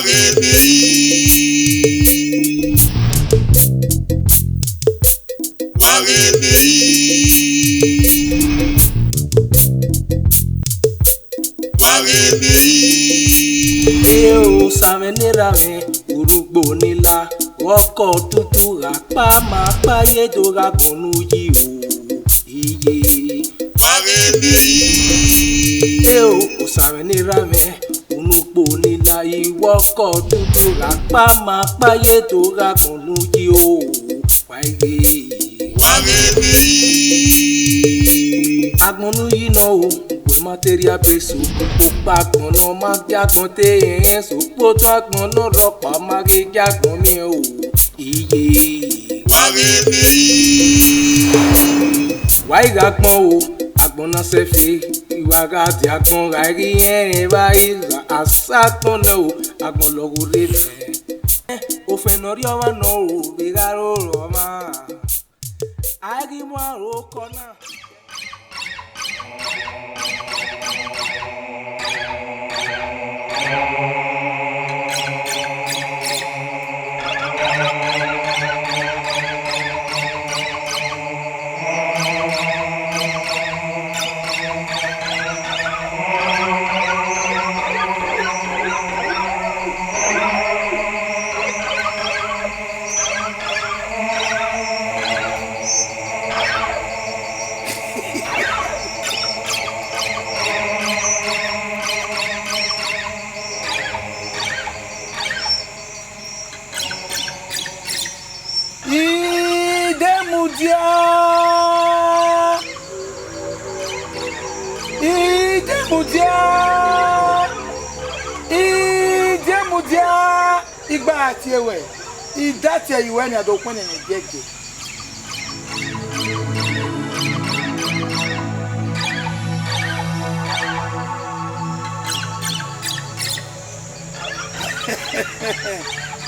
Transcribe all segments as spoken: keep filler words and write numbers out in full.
Wa ghe me yi. Wa ghe me yi. Ẹ o, Osa mwẹ ne erha mwẹ, urhugbo ni la, ọkọ tutu gha kpa ma kpa ye do gha gbọnnu yi o, iye. Wa ghe me yi. Ẹ o, Osa mwẹ ne erha mwẹ, unu kpo ni la, iwọkọ tutu gha kpa ma kpa ye do gha gbọnnu yi o, wa ghe. Wa ghe me yi. Agbọn ne u yi nọ o, wẹ ma te rhie abe so. Okpokpo agbọn ne ọ ma gie agbọn te rẹn, sokpoto agbọn ne ọ rhọkpa ma ghe gie agbọn miẹn o, iye. Wa ghe me yi. Wa i gha agbọn o, agbọn na sẹfe, I wa gha die agbọn gha ghi rẹn evba I gha asa agbọn nẹ o, agbọn lọgho rre mẹ. Ofẹn ne ọ rhie ọmwa nọ o, vbe gha ro rọ ọmwa. A i ghi mu aro kọ na. Idemudia! Idemudia! Idemudia! I gba tie wẹ, I da tie ye uwẹ nian do khuẹnnẹ ne ẹgbẹgbẹ.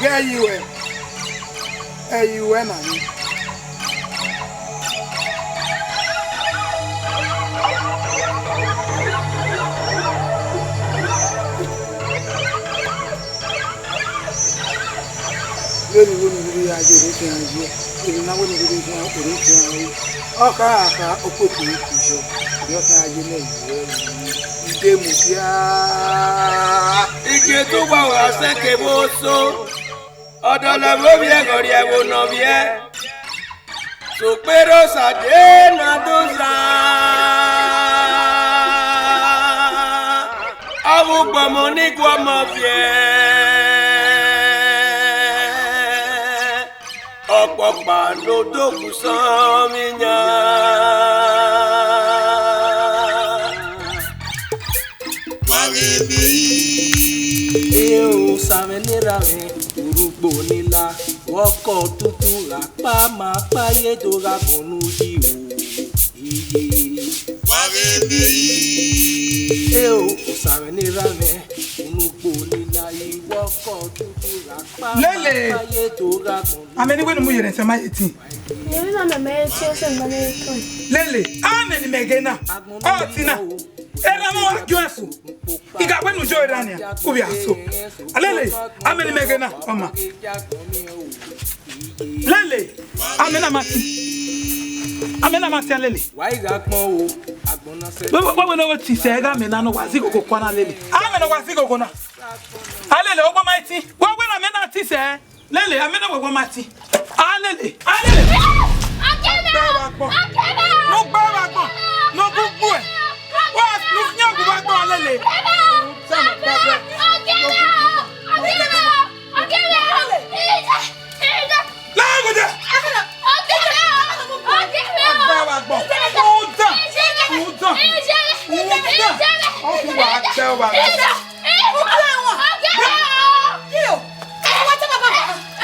Ghẹ yi wẹ, ẹ yi wẹ ma ni. Vbene uwu ne u rhirhi ya ye, ero khian ye, ero ne a wẹ ne u rhirhi khian, ero khian re. Ọ kha kha, okpokpo i ku yọ, erriọ khian ye nẹ, I wẹ Idemudia. Ike tobọ gha sẹ kevbe oso, ọdọlẹ vbe ovbi ẹghẹ ọ rhie ẹvbo ne ọ viẹ. Sokpẹrẹ Osa de na do zan, avbe ugbọmọ ni gu ọmọ viẹ, ọkpọkpa ne odogwu sọmwi yan. Wa ghe me yi. Ẹ o, Osa mwẹ ne erha mwẹ, urhugbo ni la, ọkọ tutu gha kpa ma kpa ye do gha gbọnnu yi o, iye. Wa ghe me yi. Ẹ o, Osa mwẹ ne erha mwẹ, unu kpo ni la, iwọkọ tutu gha kpa ma Lele. Kpa ye do gha gbọnnu. Amẹ ni wẹ ne mu yẹrẹ sẹ ma ye tin. Yẹrẹ na mẹ mẹ ye tin, ọsẹ mẹ mẹ ye tin. Lele, amẹ ni mẹ ghe na. Ọ tin na. Erha mwẹ wa gie ẹfu. I gha wẹ ne u yo erha nian, u vbe a so. Alele, amẹ ne imẹ ghe na, ọ ma. Lele, amẹ na ma tin. Amẹ na ma tin, Alele. Wa i gha gbọn o, agbọn na sẹ. Wẹ, wẹ, wẹ, wẹ ne ọ ti sẹ gha amẹ na ne ọ wa zẹ igogo kua na, Alele. Amẹ ne ọ wa zẹ igogo na. Alele, ọgbọ ma i tin. Wẹ, wẹ ne amẹ na ti sẹ. Lele, amẹ na wẹ wa ma ti. A lele, a lele. Ọkẹmẹ o! Ọkẹmẹ o! Ne u gbe vbe agbọn, ne u gu gbuẹ. Wa ne u fian gu vbe agbọn, a lele. Ọkẹmẹ o! Ọkẹmẹ o! Ọkẹmẹ o! Ọkẹmẹ o! Laghae odẹ. Ọkẹmẹ o! Ọkẹmẹ o! Gbe vbe agbọn. U dan. U dan. U dan. Ọ khin wa gbe vbe agbọn.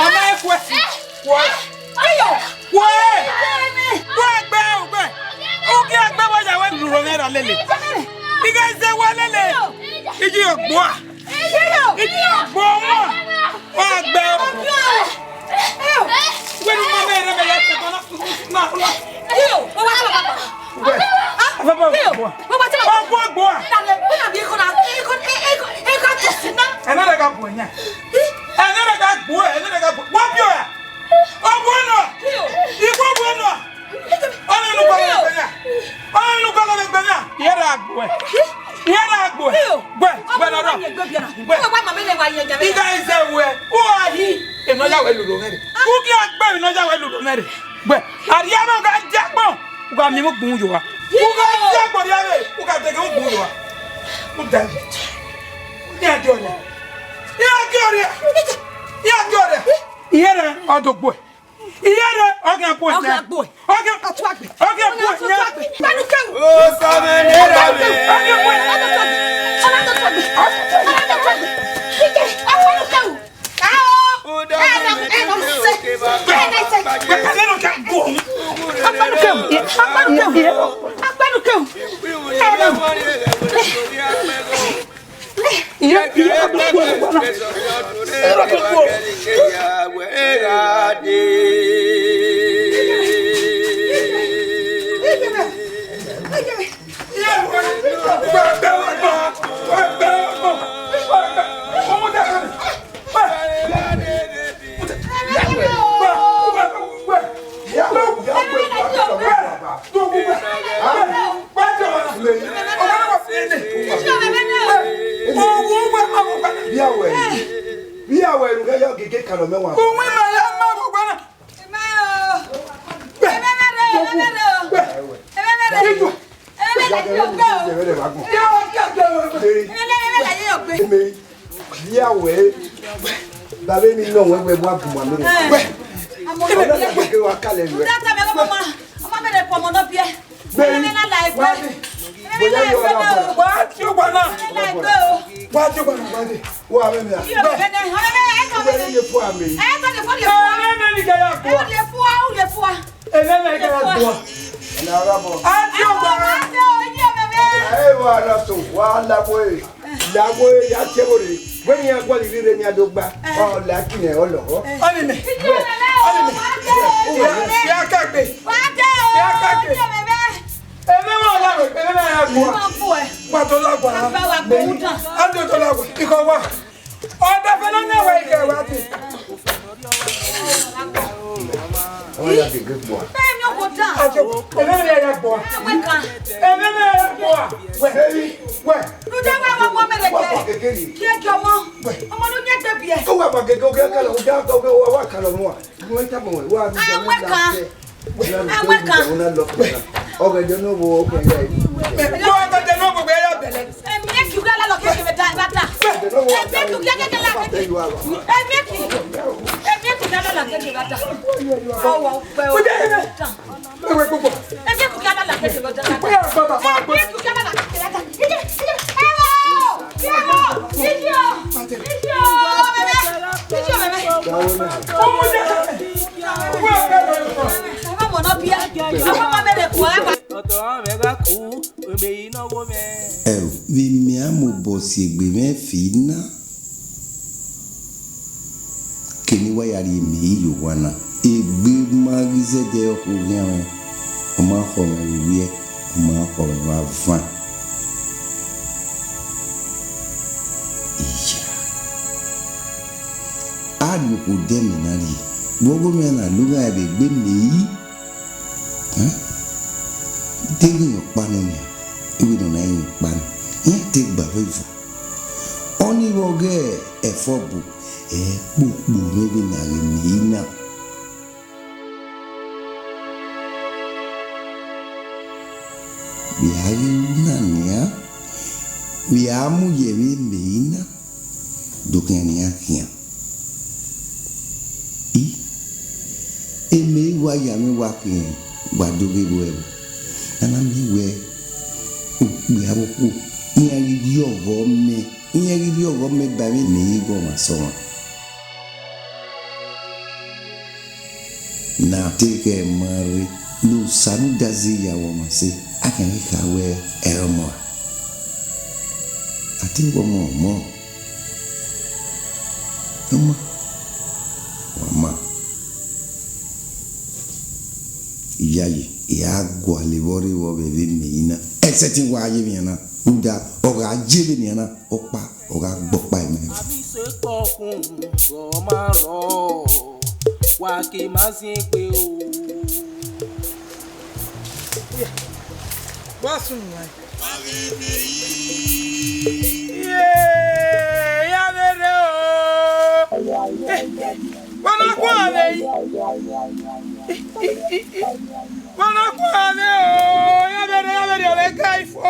Ọmọ ẹ kue. Kue. Kue. Kue gbe ugbe. Uki egbe wa ya wẹ lulu mwẹ ra lele. Ighẹ zẹ wa lele. Iji ogbua. Iji ogbua wa. Wa gbe. Wẹ nu mama ẹre mẹ ya tẹ kọ na. Wẹ. Afẹ bọ. Ọgbua. Ọgbua gbua. Ẹna rẹ ka bu. Ẹnẹ na ka gbuẹ, ẹnẹ na ka gbuẹ. Wa biẹ ọre. Ọ gbuẹ nọ. Igho gbuẹ nọ. Ọnẹ ne u kọlọ vbe egbe na. Ọnẹ ne u kọlọ vbe egbe na. Iye ra gbuẹ. Iye ra gbuẹ. Gbuẹ, gbuẹ nọ. Gbuẹ. Igha ẹzẹ wẹ, u gha hi, enọ ya wẹ lolo mwẹ rre. U ghi gbe enọ ya wẹ lolo mwẹ rre. Gbuẹ, arriae mwẹ u gha dia agbọn, u gha miẹn ugbun yo oa. U gha dia agbọn arriae mwẹ, u gha dẹghe ugbun yo oa. U da. Iran dia ọrẹa. Iran dia ọrẹa. Iran dia ọrẹa. Iye rẹ, ọ do gbuẹ. Iye rẹ, ọ ghi gbuẹ. Ọ ghi gbuẹ. Ọ ghi, ọ ghi gbuẹ. Ọ ghi gbuẹ. Ọkpẹnukẹu. Ọkpẹnukẹu. Ọkpẹnukẹu. Ọkpẹnukẹu. Baba mi nọ wẹ wẹ wa gumwa mi. Wẹ. Ọna ke wa kalẹ wẹ. Wẹ. Wa ti ogba na. Wa ti ogba na, wa ti. Wa mẹ na. Wẹ. Wẹ ye fua mi. Ẹ mẹ ni ke ya gua. Ẹ mẹ ni ke ya gua. Na ra bọ. A ti ogba na. Ẹ wa ra so, wa la bo e. Lawẹ ya tie ẹvbo rre, wẹ ne iran gualọ ivbi rre ne iran do gba, ọ la ẹki nẹ ọ lọghọ. Ọni mẹ, ọni mẹ, ya ka gbe, ya ka gbe. Ẹmwẹ wa la wẹ, ẹmwẹ wa ya gua. Wa to la gua. A to to la gua. Ikọ wa. Ọdafẹn ne ọ miẹn wẹ ikẹ wa te. Ọ ya gege gbua. Ẹmwẹ wa ya gua. Ẹmwẹ wa ya gua. Wẹ, wẹ. Rhunmwuda wẹ wa gua mẹ rre kẹ. Wa gege ni. Gie gie ọmọ. Ọmọ ne u miẹn egbe biẹ. Ọ wa gua gege, ọ gha kalọ, ọ gha, ọ gha, ọ wa kalọ nua. Wọ́n ń tàbọ̀ wọ́n wá bí Àwọn kan. Àwọn kan. Ọ̀gẹ̀dẹ̀ náà wo ọkùnrin yà yìí. Mo ọ̀gẹ̀dẹ̀ náà gbogbo ẹ̀yà bẹ̀rẹ̀. Èmi yẹ kí wúlò lọ kékeré bá dà. Èmi yẹ kí wúlò kékeré bá dà. Èmi yẹ kí, èmi yẹ kí wúlò lọ kékeré bá dà. Ọwọ́ pẹ́ o. Ẹgbẹ́ gbogbo. Èmi yẹ kí wúlò lọ kékeré bá dà. Ìpínlẹ̀ ọ̀gbọ́n bàbá àgbọ̀. Èmi yẹ kí wúlò lọ kékeré bá dà. Ìdí, ìdí, ẹ wọ, ẹ wọ, ìdí o, ìdí o, bẹ̀bẹ̀, ìdí o, bẹ̀bẹ̀. Ọmọ jẹ́ bẹ̀bẹ̀. Ẹ má mọ̀ náà bíá. Ẹ má má bẹ̀rẹ̀ kú, ẹ má. Ọ̀dọ̀ àwọn ẹ̀rọ kù, èmi yìí náà wó mẹ́. Ẹ o, vbe mẹ a mobọ si egbe mwẹ fi na. Kene wa ya rhie mẹ ye owa na, egbe ma ghi zẹdẹ ọkhuo khian mwẹ, ọ ma khọ mwẹ vbe owiẹ, ọ ma khọ mwẹ vbe avan. Iya, a rhie okhuo dẹ mẹ na rhie, vbe ọghe mwẹ na lughaẹn vbe egbe mẹ yi. Deghẹ ọkpa nọ nian, iwẹ nọ na rẹn ọkpa nọ, iran te gba vbe vo. Ọnii vbe ọghe ẹfọbu, ẹ kpokpo mwẹ vbene a ghe mẹ i na. Vbe a ghi ru na nian, vbe a mu ye vbe mẹ i na, do khian nian khian. I, emẹ i wa ya mwẹ wa khian, wa do ghe ru ẹvbo. A na miẹn wẹẹ, okpia vbe okhuo, iran ghi rhie ọghọ mẹ, iran ghi rhie ọghọ mẹ ba vbene I ghe ọmwa sẹ ọmwa. Ne a te khẹ ma rre ne Osa ne u da zẹ ya vbe ọmwa sẹ, a khian ghi kha wẹẹ ẹ i re ọmọ ra? A te wẹẹ ọmọ ọmọ. Ọ ma, wa ma. Iyayi, I gha gualọ vbe ọ rre vbe ọ vbe ẹmwẹ na. Ẹsẹtin wa ye emwi na, rhunmwuda ọ gha ye vbenian na, ọkpa, ọ gha gbe ọkpa ẹmwẹ. Ekpọkun, ọ ma rrọọ, wa ke ma ziengbe o. Bọsunu wa. Ye, ya vbe rre o. Wa na khuan vbe yi. Wa na khuan vbe o. Ya vbe rre, ya vbe rre, ọ vbe ga ifo.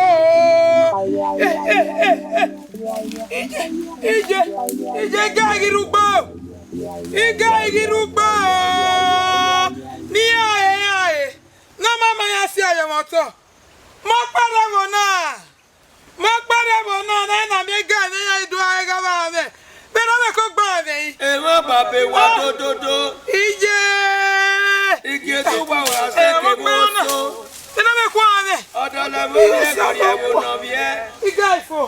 Ije, ije, ije, ga ghi rugbo. I ga ghi rhie ugbo, ne iran he, iran he, ne ọ ma ma iran si ẹre vbe otọ. Mẹ ọkpa rre ẹvbo na, mẹ ọkpa rre ẹvbo na, ne a na miẹn ga ne iran do a gha vbe mwẹ, vbene ọ vbe ke ogba mwẹ yi. Emwa ba be wa dododo. Iye. Igi eto wa wa se ke vbe oto. Vbene ọ vbe khuan mwẹ. Ọdọ lẹ vbe ovbi ẹghẹ rhie ẹvbo ne ọ vbiẹ. I ga ifo.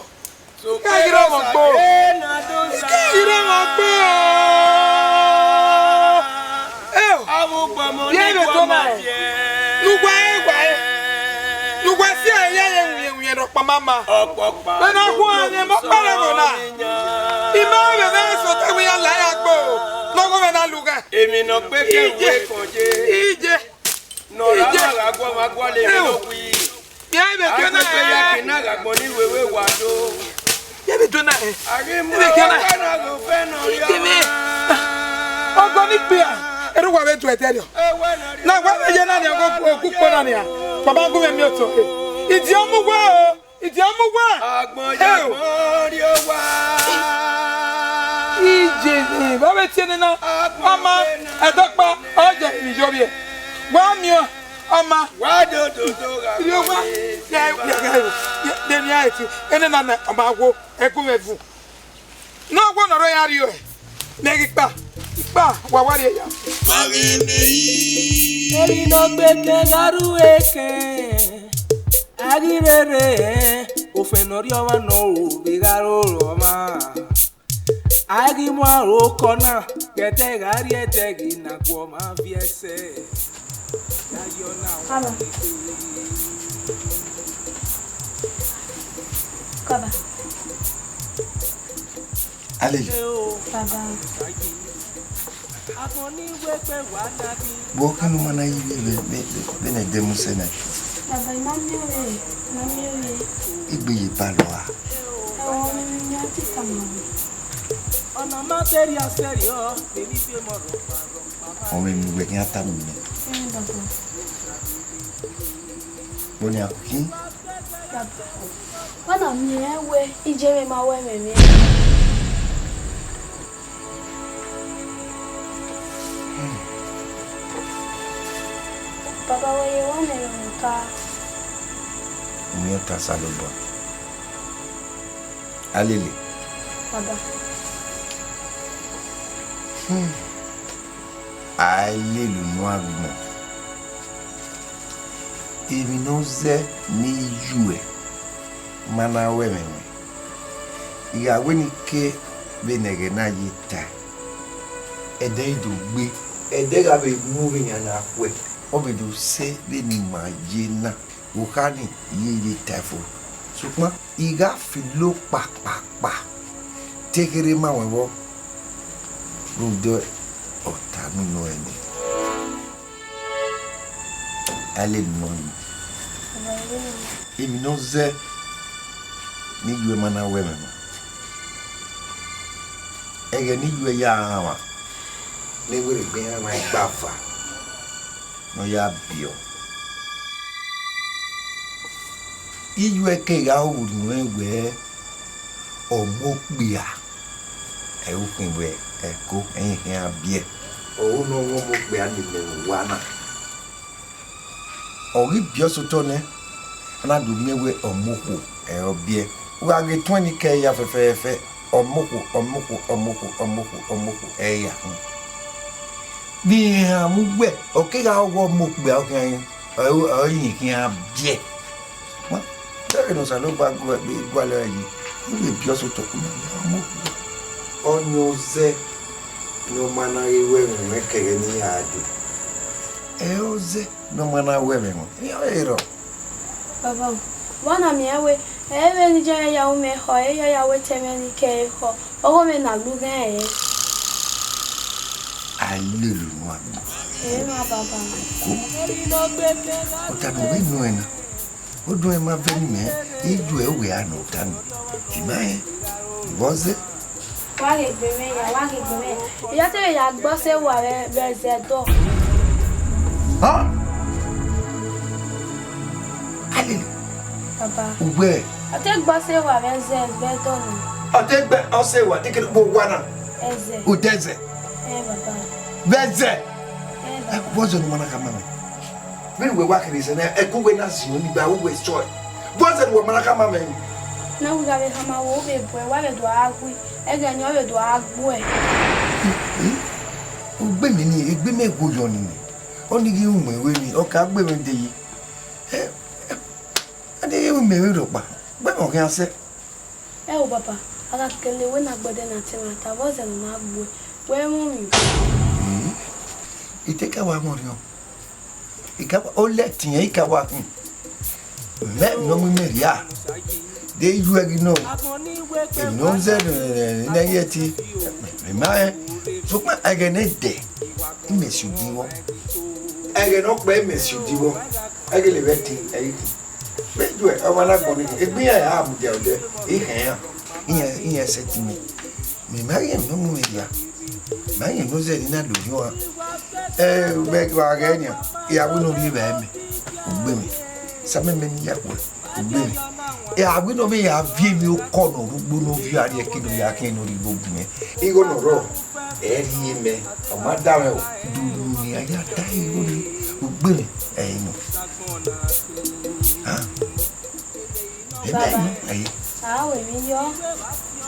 Ka ghi rre ọmọ gbo. Ka ghi rre ọmọ gbo. Eo. Ye vbe do na ẹ. Ne uwa ẹ wa ẹ. Ne uwa si ẹ ya ye wiẹ wiẹ rọ kpa mama. Vbene ọ khuan ne mẹ ọkpa rre ẹvbo na. I ma vbe mwẹ eso te wẹ iran la iran gbo. Ne ọghọ mwẹ na lugha. Emwi ne ọ gbe ke uwe kọn ye. Ije. Ne ọ ra ma gha guọmwa gualọ emwi ne ọ wii. Ye vbe do na ẹ. Agbegbe ya ke na gha gbọn ni wẹ vbe wa do. Ye vbe do na ẹ. Ye vbe do na ẹ. Ikimi. Ọgọ ni kpia. Erha uwa vbe do ẹdẹrriọ. Na wa vbe ye na nian, ogu ukpo na nian. Baba gu mwẹ miẹn otọ. Idi ọ mu uwa o. Idi ọ mu uwa. Agbọn ya gbọn rrie owa. Ije ni, vbe ọ vbe tie nena. Ama, ẹdọkpa, ọ jẹ emwi yo vbiẹ. Wa miẹn ọma. Wa dododo gha. Rrie owa. Ya, ya, ya, ya, de ni a eti. Enena na, ọma wo, ẹgu mwẹ vu. Ne ọ wọ ne ọ rre ya rrie ọe, mẹ ghi kpa, I kpa, wa wa rrie ya. Emwi ne ọ gbe ekẹn gha ru ekẹn, a ghi rherhe, ofẹn ne ọ rrie ọmwa nọ ro vbe gha ro ọmwa. A ghi mu aro kọ na, ghe ẹdẹ gha rrie ẹdẹ ghi na gu ọmwa viẹ sẹ. Kaba. Kaba. Alele. Baba. Vbọ kẹn ne u ma na yi vbe, vbe, vbe, vbene ẹdẹ mu sẹ na? Baba, I ma miẹn ọvbehe, I ma miẹn ọvbehe. Egbe ye ba lọ a? Ẹo, ọmwẹ emwi ne a te tama mwẹ. Ọmwẹ emwi wẹ khian tama mwẹ? Ẹn, baba. Vbọ nian khin? Baba, wa na miẹn wẹ iye mwẹ ma wẹ ẹmwẹ mwẹ. Baba, wẹ ye wa nẹ mwẹ ta. Mwẹ ta Osanobua. Alele. Baba. Hmm. A i lele unu agbọn. Emwi ne ọ zẹ ne I yu ẹ ma na ru ẹmwẹ mwẹ. I gha wẹ ne I ke vbene ẹghẹ na ye tae, ẹdẹ i do gbe, ẹdẹ gha vbe mu vbe iran na khuẹ, ọ vbe do sẹ vbene ima ye na. Okha ni, I ye ye tae fo, sokpan I gha filo kpakpakpa te kherhe ma wẹ vbọ rhunmwuda ọta ne unu ẹre nii. A lele unu yi. Emwi ne ọ zẹ ne I yu ẹ ma na ru ẹmwẹ mwẹ. Ẹghẹ ne I yu ẹ ya rhan mwa, ne I werriegbe rhan mwa igbafa ne ọ ya biẹ ọ. I yu ẹ kegha ru vbe unu ẹn wẹẹ, ọmọ okpia, ẹ i ru khin wẹẹ ẹko ẹre I khian biẹ. Ọre ne ọ mwẹ ọmọ okpia ni mẹ vbe owa na. Ọ ghi biẹ ọse otọ nẹ, a na do miẹn wẹẹ ọmọ okhuo ẹre ọ biẹ. U gha ghe tuẹn ni kẹ ya fẹfẹfẹ, ọmọ okhuo, ọmọ okhuo, ọmọ okhuo, ọmọ okhuo, ọmọ okhuo ẹre ya khin. Vbe iran mu wẹ, ọ kegha ghọ ọmọ okpia ọ khian, ọ, ọ, ọ i khian biẹ. Ma, ẹghẹ ne Osanobua gu-, gualọ ẹre yi, u vbe biẹ ọse otọ, u na miẹn ọmọ okhuo. Ọni ọ zẹ ne ọ ma na ghi ru ẹmwẹ mwẹ kẹghẹ ne I ya dee. Ẹ ọ zẹ ne ọ ma na ru ẹmwẹ mwẹ, iran ọre rrọọ. Baba, wa na miẹn wẹ Ẹ vbe ne iye mwẹ ya ru mwẹ ekhọe, iye ya wẹ te mwẹ ne I ke ẹre ekhọe, ọghe mwẹ na lu ghẹ ẹre. A lele unu agbọn. Ẹ ma baba. Ko. Ọta ne ọ vbe nuẹn na. Odun ẹmwẹ avbe ne imẹ, I ju ẹre wẹ a nọ ọta nọ. I ma rẹn, vbọ zẹ? Wa ghe gbe mwẹ ya, wa ghe gbe mwẹ. I ya te vbe ya gbe ọse wa vbe, vbe ẹzẹ dọ. Họn? Alele. Baba. Uwẹ. Ọ te gbe ọse wa vbe ẹzẹ vbe dọ nọ. Ọ te gbe ọse wa te kere kpo wa na. Ẹzẹ. Odẹ ẹzẹ. Ẹ baba. Vbe ẹzẹ. Ẹ baba. Ẹ, vbọ zẹ ne u ma na khama mwẹ? Vbene uwẹ wa kherhe zẹ na, ẹko uwẹ na ziọn ni gba uwẹ sọe. Vbọ zẹ ne uwẹ ma na khama mwẹ? Na wẹ I gha vbe khama ruẹ, u vbe bu ẹre, wa vbe do a gui, ẹghẹ ni ọ vbe do a gbuẹ. Eh, eh, egbe mẹ ni, egbe mẹ wo yọ ni nẹ. Ọni ghi ru mwẹ vbe ni, ọ ka gbe mwẹ dee yi. Eh, eh, ọni ghi ru mwẹ vbe rhọkpa, gbe mwẹ ọ khian sẹ. Ẹ o baba, a gha kele wẹ ne agbẹdẹ na te mwẹ ata, vbọ zẹ ne ọ na gbuẹ, wẹ mwẹ emwi. Eh, I te ka wa mwẹ ọrriọ. I ka wa, ọ lẹ tiẹn, I ka wa khin. Mẹ ne ọ mu imẹ rhia. De yu ẹre ghi nọ. Emwi ne ọ zẹ ne, ne, ne, ne, ne, ye ẹtin. Mẹ ma rẹn. Sokpan ẹghẹ ne dẹ, imẹ si udi vbọ. Ẹghẹ ne ọ kpẹ, imẹ si udi vbọ. Ẹghẹ levbe ẹtin, ẹ i khin. Vbe ju ọmwa na gbọn ni, egbe iran ya mudia odẹ, I khẹ iran. Iran, iran sẹtin mẹ. Mẹ ma rẹn ne ọ mu mwẹ rhia. Ma rẹn ne ọ zẹ ne I na do rhiọn ọnrẹn. Ẹ, vbe wa ghẹ nian, I gha wẹ ne ọ rhie evbare mẹ, u gbe mwẹ. Samẹ mẹ ne I ya khuẹ, u gbe mwẹ. I gha wẹ ne ọ vbe ya viọ emwi okọ ne ọ rre ugbo ne ọ viọ, a rhie ẹki ne ọ ya khian ne ọ rhie igho gu mwẹ. Igho ne ọ rrọọ, ẹ rhie mẹ, ọ ma da mwẹ o. Dulu ne a ya da igho ni, u gbe mwẹ, ẹ i nọ. Ah. Ẹ i nọ, ẹ i. A ru emwi yọ,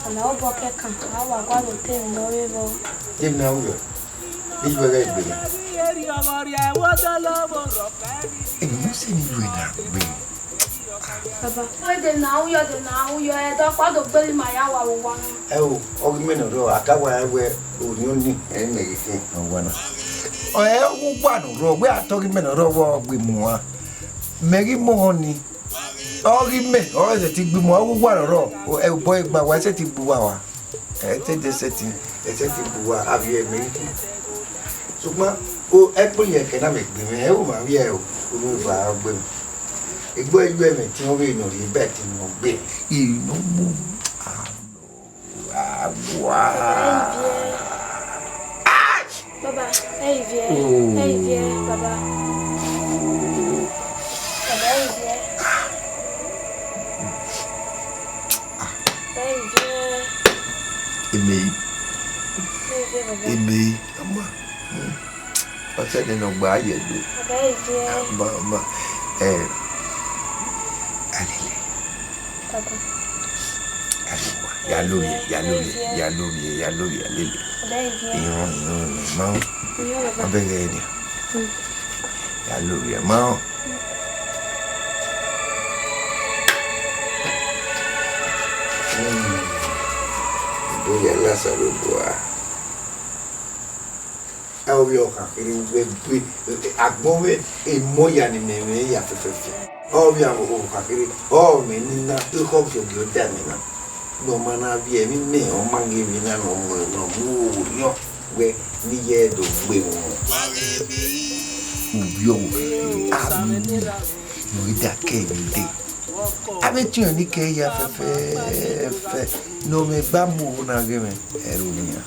ọna obọ kẹkan, a wa gualọ otọ emwi ne ọ vbe vbọ. Emwi ne a ru yọ, ne I ju ẹghẹ gbe mwẹ. Emwi ne ọ sẹ ne I ju ẹna gbe mwẹ. Baba, wẹ de ne a ru yọ, de ne a ru yọ, ẹdẹ ọkpa do gbele ima ya wa vbe owa na. Ẹ o, ọ ghi mẹ ne ọ rrọọ, a ka wa rẹn wẹ orhiọn ni, ẹ i mẹ ghi khin. Ọ wa na. Ọ ẹ uwa ne ọ rrọọ, wẹ a tọ ghi mẹ ne ọ rrọọ, wẹ ọ gbe muan. Mẹ ghi mu họn ni. Ọ ghi mẹ, ọ sẹtin gbe muan, ọ ghi uwa ne ọ rrọọ, ẹ obọ egba wa, ẹ sẹtin gbe uwa wa. Ẹ te de sẹtin, ẹ sẹtin gbe uwa, a vbiẹ mẹ ghi khin. Sokpan, o, ẹkpo ye ẹkẹ na vbe gbe mwẹ, ẹ, u ma vbiẹ o, unu eva gbe mwẹ. Egbe ẹyu ẹmwẹ ẹtin ọ vbe nọ rhie ba ẹtin ne ọ gbe. I nọ mu, a, a, wa. Baba, ẹ i viẹ, ẹ i viẹ, baba. Baba, ẹ i viẹ. Ẹ i viẹ. Emeyi. Ẹ i viẹ, baba. Emeyi, ama. Ọ sẹ nene ọ gba ye egbe. Baba, ẹ i viẹ. Ama, ama. Ẹ, alele. Baba. Alele. Ya lovbiẹ, ya lovbiẹ, ya lovbiẹ, ya lovbiẹ, alele. Baba, ẹ i viẹ. Irun, irun, irun, ma. Irun, baba. Ọ bẹghe nian. Hmm. Ya lovbiẹ, ma. Hmm. Ibo ya Osanobua. Ẹ, ovbi ọkhan kherhe wẹ gbe, agbọn mwẹ emọ ya ne imẹ mwẹ ya fẹfẹfẹ. Ovbi ọkhan kherhe, ọ mwẹ ni na, ekhọe gie ọ da mwẹ na. Ne ọ ma na vbiẹ emwi mẹ, ọ ma ghe emwi na ne ọ mu, ne ọ mu orhiọn wẹ ne I ye do gbe mwẹ. Ovbi ọkhan kherhe, a mwẹ emwi ne ọ da kẹ emwi dee. Avbe etiọnrẹn ni kẹ ya fẹfẹfẹ, ne ọ mwẹ gba mu owo na ghe mwẹ, ẹre owian.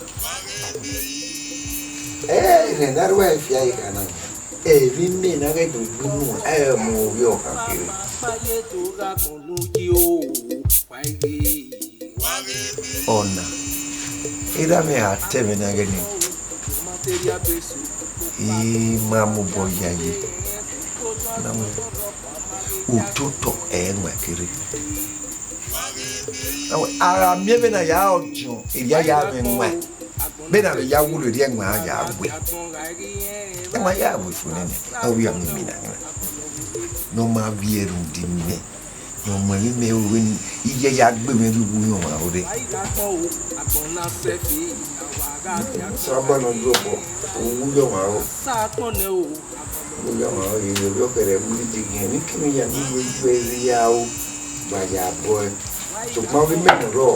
Ẹ, rẹn na rua ẹfia ye khana. Emwi mẹ na ghẹ do gbe unu, ẹ mu ovbi ọkhan kherhe. Ọna, erha mwẹ a ta ẹmwẹ na ghẹ nẹ, I ma mobọ yayi. Na wẹ, ototọ ẹ i wan kherhe. Na wẹ, a gha miẹn vbene a ya rọdiọn, erriọ a ya mwẹ ẹwaẹn. Vbene a vbe ya wulo erriọ ẹwaẹn a ya wẹ. Ẹwaẹn a ya wẹ fo nene, ọ vbe a miẹn emwi na rinna. Ne ọ ma vbiẹ rhunmwuda imẹ. Ne ọ mu ẹmwẹ mẹ ru vbene I ye ya gbe mwẹ rhie uwu uyọnmwẹ aro rre. Osanobua ne ọ ye obọ, uwu uyọnmwẹ aro. Uwu uyọnmwẹ aro, rhie ovbi ọkẹrẹ mu dede ghian, ne I keme ya ne I wẹ gbe ẹre ya o. Wa ya bọe, sokpan ọghe imẹ ne ọ rrọọ.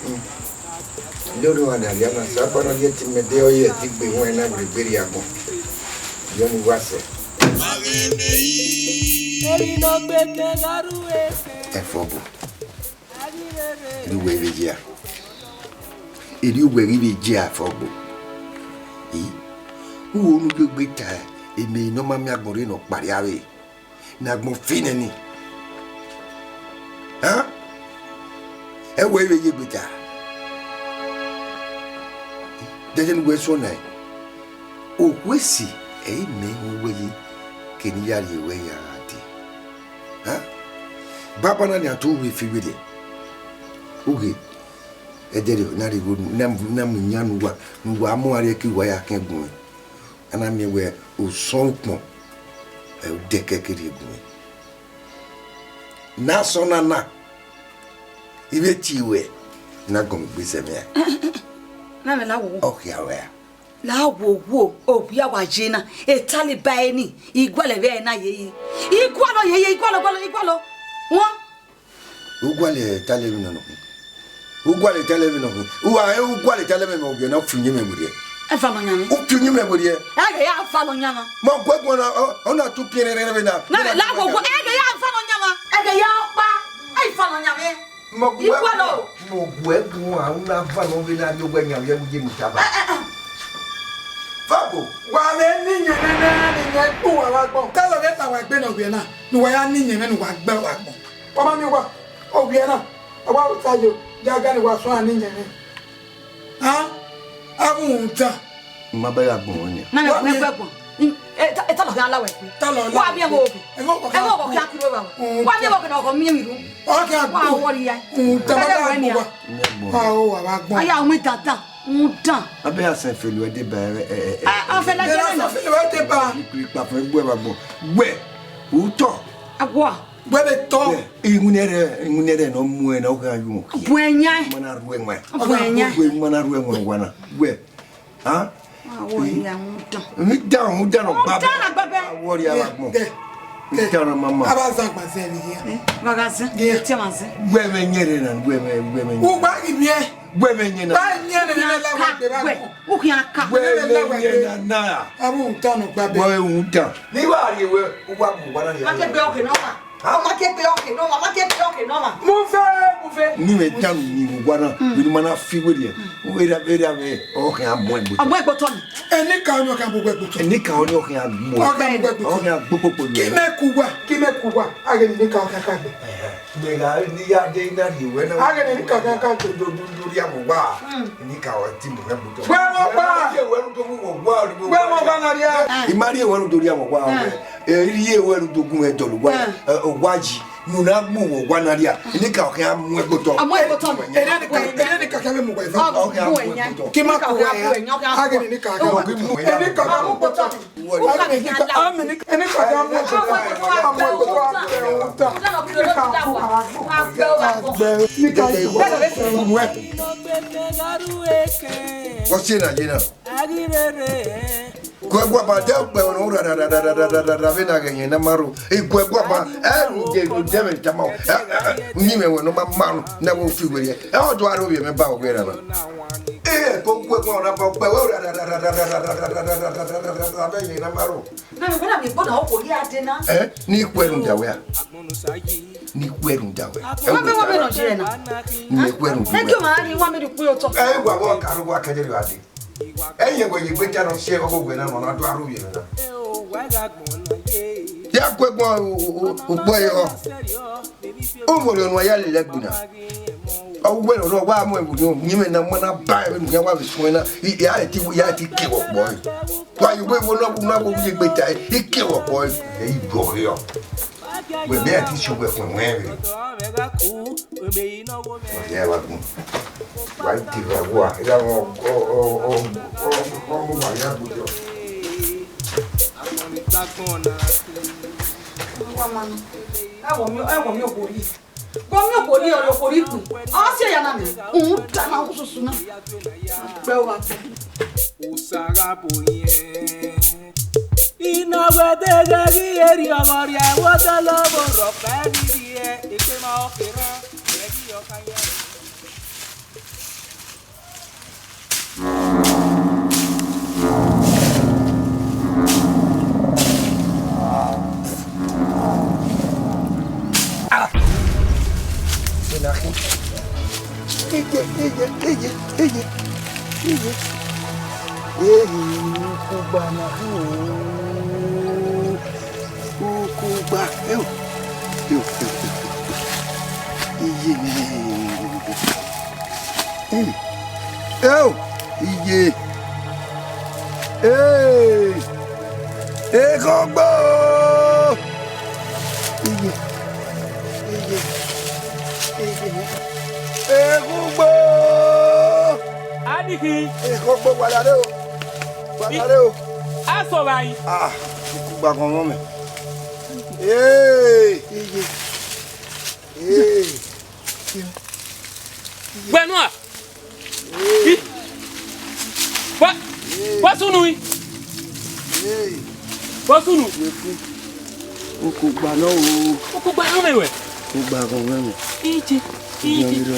Hmm. Lele ọmwa ne a rhia na, Osanobua ne ọ ye ẹtin mẹ de, ọ ye ẹtin gbe ihuan na vbe egbe rhie agbọn. Yọ ne uwa sẹ. Ẹfọbo, erha uwẹ vbe ye a? Erha uwẹ ghi vbe ye a, Ẹfọbo? I, uwẹ unu ghi gbe ta emwi ne ọ ma miẹn agbọn rre ne ọ kparria vbe ne agbọn fi nẹ ni. Hẹn? Ẹ wẹ i vbe ye egbe ta? Dẹdẹ ne uwẹ sẹ ọna, okhuo esi ẹre imẹ ru wẹ yi, ke ne I ya rhie ruẹ ya gha dee. Hẹn? Banbanna nian, te u vbe fi werriẹ. U ghe, ẹdẹrriọ ne a rhie igho, ne a mu, ne a mu iyan ne uwa, ne uwa mu arriẹn ke uwa ya khian gun mwẹ. A na miẹn wẹ osọn ukpọn, ẹ, odẹ kẹkẹ rhie gun mwẹ. Ne asọn na na, I vbe tie ruẹ, ne a gọn gbe sẹ mwẹ a. Na mẹ la wo. Ọ khia ruẹ a. La wo wo, ovbi a wa ye na, etale ba ẹre ni, I gualọ vbe ẹre na ye yi. I gualọ ye yi, I gualọ, gualọ, I gualọ. Wọn. U gualọ etale vbe nọ nọ khin. U gualọ etale vbe nọ khin. U wa, u gualọ etale vbe mẹ, ovbi na, u fi uyinmwẹ werriẹ. Ẹ va nọ yan mwẹ. U fi uyinmwẹ werriẹ. Ẹ ghe ya va nọ yan mwẹ. Mẹ ọ gu ẹguọn na, ọ, ọ na tu piẹn rẹrẹrẹ vbe na. Na vbe la wo wo, ẹ ghe ya va nọ yan mwẹ. Ẹ ghe ya ọkpa, ẹ va nọ yan mwẹ. Mẹ ọ gu ẹguọn, mẹ ọ gu ẹguọn, a na va nọ vbe na rhie owẹ yan vbe ye mu taba. Ẹ, ẹ, ẹ. Fabo, wa vbe ne iyẹn nene, ne iyẹn gbe uwa vbe agbọn. Te ọ ghe la wa egbe ne ovbi na, ne uwa ya ne iyẹn mwẹ, ne uwa gbe vbe agbọn. Wa ma miẹn owa, ovbi na, a wa ru tayo, ya ga ne wa suẹn ne iyẹn mwẹ. A, a vbe uhunmwu dan. Ma bẹghe agbọn ruẹ nian. Na mẹ, wa wẹ miẹn. Gbẹgbọn. Mm, e ta, e ta lọ khian la wẹ kpe. Ta lọ la wẹ kpe. Wa miẹn vbe oke. Ẹmwẹ ọkọ khian kuru evba. Wa miẹn vbe oke ne ọkọ miẹn emwi ru. Ọkọ khian gbo. Wa wọrọ ya. Uhunmwu dan. Bẹghe ba wẹ nian. Wa o, wa vbe agbọn. Aya, uhunmwu dan dan. Uhunmwu dan. A bẹghe asẹn felu ẹdẹ ba ẹ, ẹ, ẹ, ẹ. A, a fẹlẹ jẹ na. Asẹn felu ẹdẹ ba. Ikpafẹn gbe vbe agbọn. Wẹ, u tọ. Awa. Wẹ vbe tọ. Wẹ, iwinna rẹ, iwinna rẹ ne ọ mu ẹn na, ọ gha yu. Buẹn yan. Ma na ru ẹwaẹn. Buẹn yan. Wẹ, ma na ru ẹwaẹn wa na. Wẹ. Ha? Wa wọrọ ya, uhunmwu dan. Uhunmwu dan, uhunmwu dan nọ gba bẹ. Uhunmwu dan nọ gba bẹ. Wa wọrọ ya vbe agbọn. Dẹ, dẹ. Uhunmwu dan nọ mama. A vbe zẹ gba zẹ vbe hia. Eh, wa gha zẹ. Dẹ. Te ma zẹ. Wẹ mẹ nyẹn rre na, wẹ mẹ, wẹ mẹ nyẹn. U gba ghi miẹn. Wẹ mẹ nyẹn na. Ba nyẹn ne la wa gbe vbe agbọn. U khian ka. Wẹ mẹ nyẹn na na. A vbe uhunmwu dan nọ gba bẹ. Wẹ uhunmwu dan. Ni wa rhie wẹ, u wa gu wa na rhie. Ma ke gbe ọke nọ ma. Ọ ma ke gbe ọke nọ ma, ma ke gbe ọke nọ ma. Mu fe, mu fe. Ni mẹ dan ni vbe owa na, vbe ne ma na fi werriẹ. Erha, erha vbe, ọ khian mu ẹgbe otọ. Ọ mu ẹgbe otọ ni. Enikaro ni ọ khian mu ẹgbe otọ. Enikaro ni ọ khian mu. Ọ khian mu ẹgbe otọ. Ọ khian gbe kpokpo ni. Ki mẹ ku uwa, ki mẹ ku uwa. A ghe ne Enikaro khian ka gbe. Ẹhẹn. Mẹ gha ne ya de na rhie wẹ na. A ghe ne Enikaro khian ka gbe. Do, do, do rhie mu wa. Mm. Enikaro ti mu ẹgbe otọ. Wẹ mọ gba. Wẹ mu do mu wa. Wẹ mọ gba na rhie. I ma rhie wẹ nu do rhie mu wa. Mm. Ẹ, I rhie wẹ nu do gun ẹdọlọ wa. Mm. Ẹ, ọ wa yi, ne u na mu wẹ owa na rria, Enikaro khian mu ẹgbe otọ. A mu ẹgbe otọ. Ere ni ka, ere ni ka khian vbe mu wẹ eva. Ọ khian mu ẹgbe otọ. Ki ma ku wẹ ya. A ghe ne Enikaro khian mu ẹgbe otọ. Enikaro khian mu ẹgbe otọ. A ghe ne Enikaro, a ghe ne Enikaro khian mu ẹgbe otọ. A mu ẹgbe otọ. Enikaro khian mu ẹgbe otọ. What's in that, you know? Guẹ guaba de ọkpẹ ọnọ ra ra ra ra ra ra ra ra vbe na ghẹ yẹn na ma ro. Iguẹ guaba, ẹ ru je ru je vbe tama o. Ẹ, ẹ, ẹ, ni mẹ wẹ nọ ma ma ru, na wo fi wẹ ye. Ẹ, ọ do aro vbe mẹ ba wẹ ra na. Ẹ, ko guẹ guaba na ba ọkpẹ wẹ ra ra ra ra ra ra ra ra ra ra ra ra ra ra ra vbe yẹn na ma ro. Na me wena mi gbona okori ade na. Ẹ, ni kuẹ ru da wẹ a. Ni kuẹ ru da wẹ. Wa me wa me no je na. Ni kuẹ ru. Ẹ, ke ma ni wa me ru ku yo to. Ẹ, wa wa ka ru wa kẹdẹ ru ade. Ẹyẹn wẹ ye gbe ta nọ si ọghe wẹ na nọ na do aro vbiẹ na. Ya gu ẹgbọn ukpọ ẹre họ. Owẹ ọnua ya lele ẹgbin na. Ọ wẹ nọ wa mu ẹvbo ni, uyinmwẹ na ma na ba ẹvbo ni, ya wa vbe suẹn na. I, i, a ti, ya ti ke wọ kpọ. Wa ye wẹ vbo na, na wo ye gbe ta, i ke wọ kpọ. Ẹ i gbọ rẹ ọ. Wẹ mẹ ti sọ wẹ fun wẹ rẹ. Wẹ ya wa gun. Wa ti wa wa. Ya wa o o o o o wa ya gun jọ. Wa ma nu. Ẹ wọ mi, ẹ wọ mi okori. Wọ mi okori, ọ okori ku. Ọ si ya na mi. Un da na ususu na. Gbe wa gbe. Usagha bo yẹn. Ina Wẹ deghẹ ghi erriọ ọghọ rria, wẹ odẹ lọvbo rhọkpa ẹvbi rrie, ekpe ma ọ kherhan, ẹ ghi yọ kha ya. Eye, eye, eye, eye, eye. Ehi, ukugba na khin o. Ukugba, eo. Eo, eo, eo, eo. Iye mwẹ. Eo. Eo. Iye. Ee. Ekhọgbo. Iye. Iye. Iye. Ekhọgbo. Adiki. Ekhọgbo, wa dare o. Wa dare o. Asọ vbe a yi. Ah, ukugba gọnmwẹ mẹ. Ee, iye. Ee. Gbẹnua. Ee. Wa, ee, wa sunu yi. Ee. Wa sunu. Wẹ ku. Ukugba nọ o. Ukugba nọ mẹ wẹ. Ukugba gọnmwẹ mẹ. Ije, ije. Ije.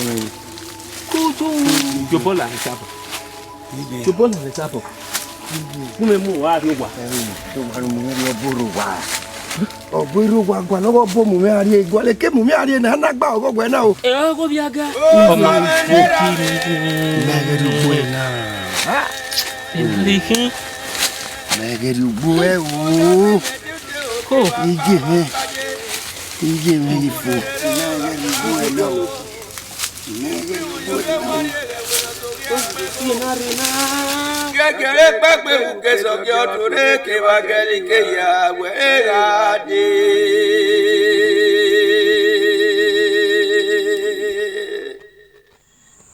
Kojo. Jobọ la ni sabọ. Jobọ na vbe sabọ. Gu mẹ mu uwa rrie owa. Ẹre, te uwa mu mwẹ rrie ọbo rre owa. Ọbo rre owa, gualọ ọghe ọbo mu mwẹ rrie, gualọ eke mu mwẹ rrie na, na gba ọghọghọ na o. Ẹ ọghe ovbi aga. Ọmọ, mẹ ghe rrie ugbo na. Ẹ na rhie khin. Mẹ ghe rrie ugbo ẹ o. Ko. Iye mwẹ. Iye mwẹ ghi fo. Mẹ ghe rrie ugbo ẹ na o. Gẹgẹrẹ kpẹkpẹ mu ke sọgiẹ ọdun rre kevbe agẹrike ya wẹ gha dee.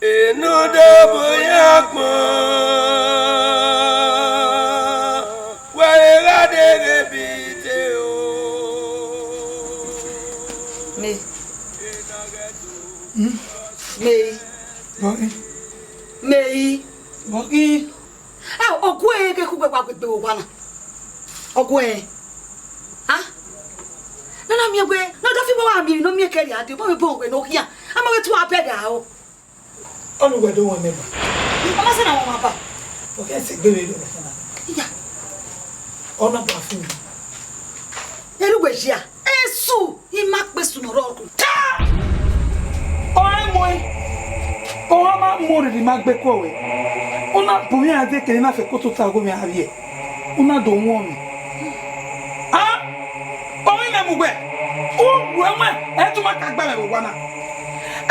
Enodobo ya gbọn, wẹ gha dee ghe bi te o. Me. Hmm? Me. Bọghi. Me. Bọghi. Ah, ọgua ẹre ke kugbe wa gbe egbe vbe owa na. Ọgua ẹre. Ah? Ne ọ na miẹn wẹẹ, ne ọ do fi obọ wa miẹn emwi ne ọ miẹn kẹrriọ dee, obọ vbe bọ wẹ ne ọ khian. A ma vbe tu abẹghe aro. Ọnii wẹ do wọn mẹ ba. Ọ ma sẹ ne a wọn mẹ ba. Ọ khian sẹ egbe vbe do nọ fana. Iya. Ọ na ba fi mi. Erha uwẹ ya. Esu, I ma kpe esu ne ọ rrọọ. Ta! Ọ i mu ẹn. Ọ ma mu orrirri ma gbe kuọ wẹ. U na bu mwẹ iran dee kene na fẹ ke otota ọghe mwẹ a vbiẹ. U na do wọn mẹ. A? Ọ i mẹ mu wẹ. U wẹ wẹ, ẹ tuma ka gba mwẹ vbe owa na.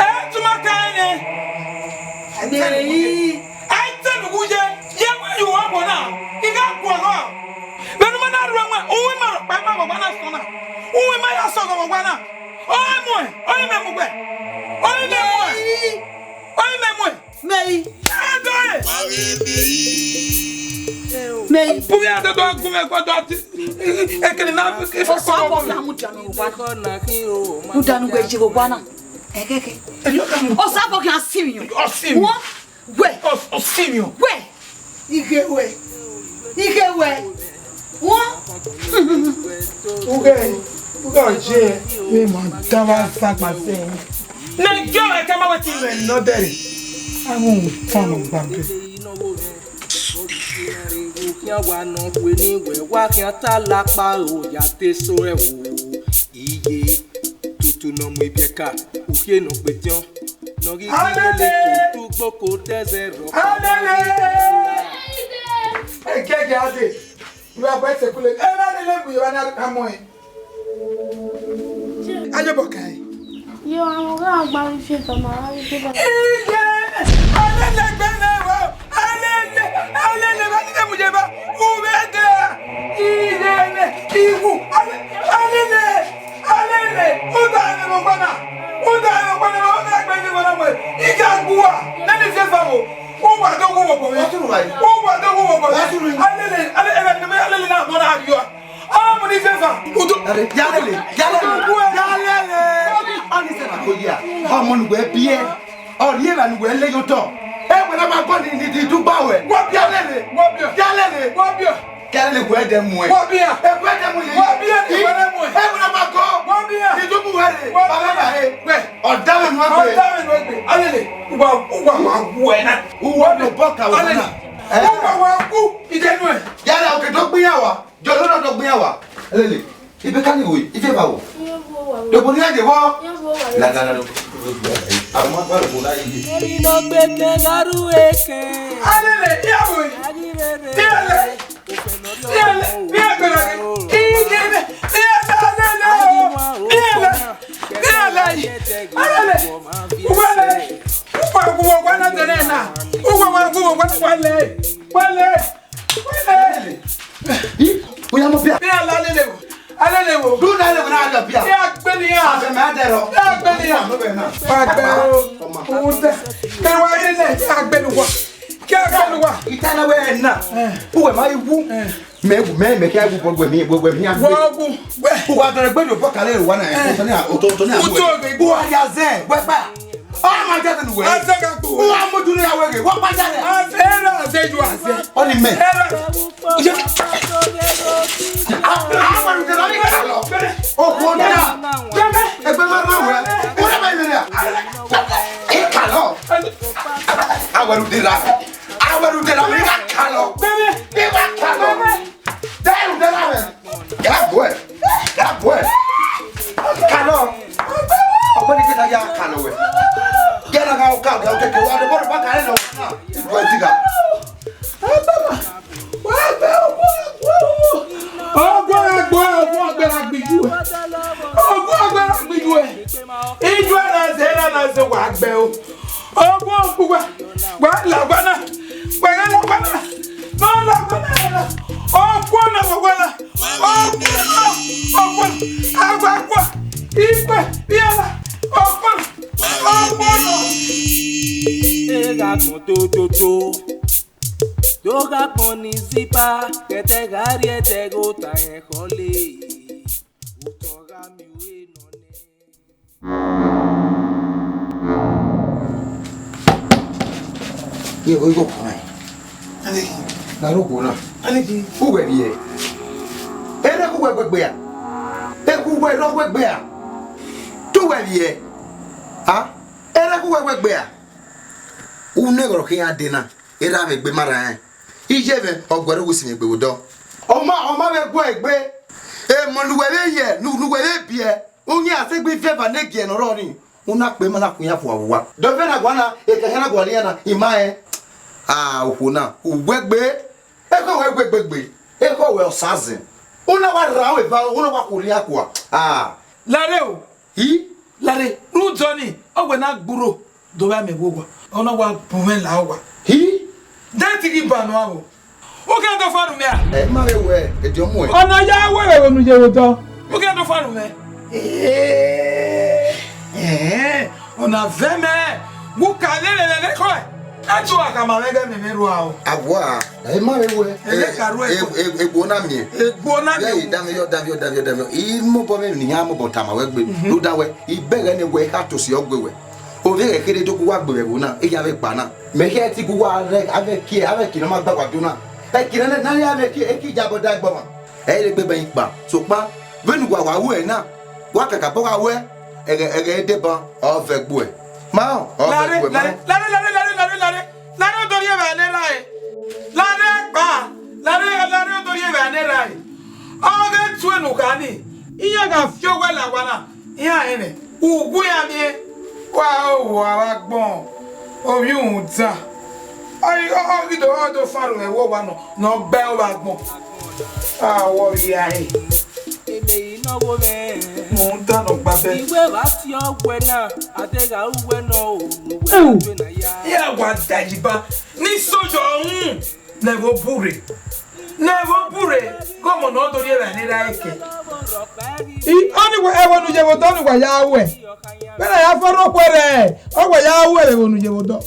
Ẹ tuma ka rẹn. Ẹ tẹ mwẹ. Aitẹn ne u wu ye, ye wẹ ye uwa ọmọ na, I gha guọghọ. Vbene u ma na rre ẹmwẹ, uwu ima rhọkpa ima vbe owa na sọn na, uwu ima ya sọghọ vbe owa na. Ọ i mu ẹn, ọ i mẹ mu wẹ, ọ i mẹ mu ẹn, ọ i mẹ mu ẹn. Meri. Ẹ dọe. Meri. Puvbi a dọdọ gun mwẹ, gọdọ ti, ekene na. Osa bọ khian mu dia ne owa na. Mu dia ne uwẹ ye vbe owa na. Ẹkẹkẹ. Osa bọ khian si mi. Ọ si mi. Wọ. Wẹ. Ọ, ọ si mi o. Wẹ. Ighe wẹ. Ighe wẹ. Wọ. Ughe, ughe ọje, vbe ma dan vbe azagba zẹ. Ne gie ọmwa ke ma wẹ te mwẹ nọ dẹre. A mu fan nọ gba be. Khian wa nọ kue ni wẹ wa khian ta lakpa o ya te so ẹvbo. Iye, tutu nọ mu ibiẹka, ukhie nọ kpetiọn. Nọ ghi ghi lele ko dugbo ko dẹzẹ rọ. Alele! Egege ade. Iwa bọ ẹse kule. Ẹ na lele mu iwa na ka mọ ẹ. Aye bọ ka ẹ. Yo, àwọn ọ̀gá àgbà mi fi tọmọ àwọn ibi bá. Iye! Alele gbẹmẹ wo! Alele! Alele! Bá ti dé mu jẹ bá. Uvẹ dẹ! Iye! Iwu! Alele! Alele, u da ẹmwẹ vbe ọgbana, u da ẹmwẹ ọgbana, u da ẹgbẹe vbe ọgbana wẹ, I ka gbe uwa, nene Jesu vbo, u wa do wu obọ mwẹ, u wa do wu obọ mwẹ. Alele, alele, alele, alele na mọ na riọ. Ọ mu ni Jesu, u do. Ya lele, ya lele, ya lele. Ọni sẹ na ko ya, ọmọ ne uwẹ biẹ, ọ rhie evba ne uwẹ le ye otọ. Ẹ wẹ na ma bọ ni, ni, ni dugba wẹ. Wọ biẹ. Ya lele, wọ biẹ. Ya lele, wọ biẹ. Ya lele, wẹ dẹ mu ẹ. Wọ biẹ. Ẹ wẹ Ọdavbe nu egbe. Ọdavbe nu egbe. Alele, uwa, uwa wa wu ẹre na. Uwa do bọ ka uwa na. Alele. Eh? Uwa wa wu, ike nuẹn. Yara, oke do gbe iran wa. Jọlọ na do gbe iran wa. Alele. Ibe ka ni wo, ife ba wo. Iye wo wa wo. Do bo ni aje wo. Iye wo wa wo. La, la, la, la. Àwọn agbára kò láyé yìí. Èyí ló gbé kẹgàrú èké. Alele, iye wo. Iye le. Iye le, iye gbera ghe. Iye le, iye le, alele o. Iye le, iye le. Alele. Uwa le. Uwa, uwa, uwa na tẹnẹ na. Uwa, uwa, uwa, uwa, uwa le. Uwa le. Uwa le. Ih, oya mọ bia. Iye le, alele o. Alele o. Du na le na da bia. Iye agbeni ya. Ase ma de ro. Iye agbeni ya. No be na. Wa gbe o. Ude. Ke wa ri le, iye agbeni wa. Ke agbeni wa. Ita na we na. Eh. Uwe ma iwu. Eh. Me, me, me, ke a wu bọ wẹ mi, wẹ, wẹ mi a. Wọ wu, wẹ. Uwa dọrọ gbe do bọ kale wa na, eh, o tọ ni a, o tọ, o tọ ni a. Utu ogbe. Uwa ya zẹ, wẹ pa. Ọ ma jẹ tẹnu wẹ. A zẹ ka gbo. Uwa mu dunu ya wẹ ghe, wọ pa jẹ rẹ. A zẹ ra, a zẹ ju a zẹ. Ọ ni mẹ. Ẹ ra. Ye. A, a ma lu de la ni ka lọ. O ko da. Ẹgbẹ ma ma wẹ. O da ma mi ra. I ka lọ. A wẹ lu de la. Awẹ rhunmwuda ne I wa ka lọ. Bebe. I wa ka lọ. Bebe. Dẹ rhunmwuda na mwẹ. Ya gbuẹ. Ya gbuẹ. Ka lọ. Ọgbẹni kẹta ya ka lọ wẹ. Gẹ na gha oka, gha okeke, wa de bọdu ba ka lọ. Iduẹ tigha. Wa gbe, wa gbe, wa gbe. Ọgua gbe, ọgua gbe na gbe iduẹ. Ọgua gbe na gbe iduẹ. Iduẹ na zẹ, na zẹ, wa gbe o. Ọgua, ọgua, wa la, wa la, wa la, wa la, no la, wa la, wa la, ọgua na, wa la, ọgua na, ọgua, agua, agua, ikpe, biala, ọgua, ọgua na. Ega con tu, tu, tu. Toga poni zipa, kẹtẹ gha rrie ẹdẹ gho ta ẹkhọ le. Utọ gha miẹn ue nọ nẹ. Ye, igho khuan. Aniki. Na ro khuo na. Aniki. Uwẹ rhie. Ere khu wẹ wegbe a? Ekhu wẹ rọ wegbe a? Tu wẹ rhie. A? Ere khu wẹ wegbe a? Une gọrọ khian dee na. Erha mwẹ egbe ma rran rẹn. Iye mwẹ, ọ guẹrẹ uwu isinmwi egbe vbe odọ. Ọ ma, ọ ma vbe gu egbe. Emọ ne uwẹ vbe yẹ, ne, ne uwẹ vbe biẹ, uyinmwẹ a sẹ egbe iviẹn eva ne giẹ ne ọ rrọọ nii, u na kpe ma na khu iran fua vbe owa. Dọvbiẹ na guan na, ekẹn hia na gualọ iran na, I ma rẹn. A, okhuo na, uwẹ gbe, ekhọe wẹ gu egbe gbe, ekhọe wẹ ọsa zẹn. U na wa rran aro eva, u na wa khuorrian kua. A. Lare o. I? Lare, rhunmwuda ọnii, ọ wẹ ne a gbe urho do vbe amẹ vbe owa, ọ na wa bu mwẹ la owa. Hi? De te I ghi ba nọ aro. U khian do faro mwẹ a? Ẹ ma vbe wẹ, ediọn muẹn. Ọ na ya wẹ vbe ne u ye vbe odọ. U khian do faro mwẹ. Ee, ee, ọ na vẹ mẹ, vbe u ka lele lele ekhọe. A tu a khama mwẹ ghe mẹ mwẹ rua o. Avua, ẹ ma vbe wẹ. Ẹ lẹ ka ru egbe. E, e, egbe na miẹn. Egbe na miẹn. Ẹ, danmwẹ yọ, danmwẹ yọ, danmwẹ yọ, danmwẹ yọ. I mobọ mwẹ ne iran mobọ tama wẹ gbe. Mhm. Rhunmwuda wẹ, I bẹghe ne wẹ kha tose ọgbe wẹ. Ovbi ẹghẹ kherhe do gu uwa gbe vbe ẹvbo na, eya vbe kpa na. Mẹ khian te I gu uwa rre, avbe ẹki, avbe ẹki ne ọ ma gba uwa do na. Ẹki ne, ne, ne avbe ẹki, ẹki jabọ da ẹgbọmwa. Ẹ i re egbe bẹn I kpa. Sokpan, vbene uwa wa ru ẹre na, wa kakabọ gha wẹ, ẹghẹ, ẹghẹ deba, ọ vẹ gbuẹ. Ma, ọ vẹ gbuẹ, ma. Lare, lare, lare, lare, lare, lare, lare odorhiẹvbe ne erha ẹre. Lare kpa, lare, lare odorhiẹvbe ne erha ẹre. Ọ ghe tue ne u kha ni, iran gha fi owẹ la owa na, iran rẹn mwẹ. Uwu iran miẹn, wa ho vbe agbọn, ovbi uhunmwu dan. Ọ ghi, ọ, ọ ghi do, ọ do faro mwẹ vbe owa nọ, ne ọ gbe aro vbe agbọn. A wọ vbe irae. Eme i nọ wo mwẹ. Uhunmwu dan ne ọ gba bẹ. Iwe vbe si ọgwẹ na, a deghẹ uwẹ nọ o, ne uwẹ na tuẹ na ya. Iran wa da yi ba, ne isoja ọhun. Ne ẹvbo bure. Ne ẹvbo bure, ghe ọmọ ne ọ do rhie vbe ne erha ẹre kẹ. I, ọni wẹ, ẹvbo ne u ye vbe odọ ni wa ya ruẹ. Vbene a ya fọrọ okhuo rẹ, ọ wa ya ruẹ vbe ẹvbo ne u ye vbe odọ.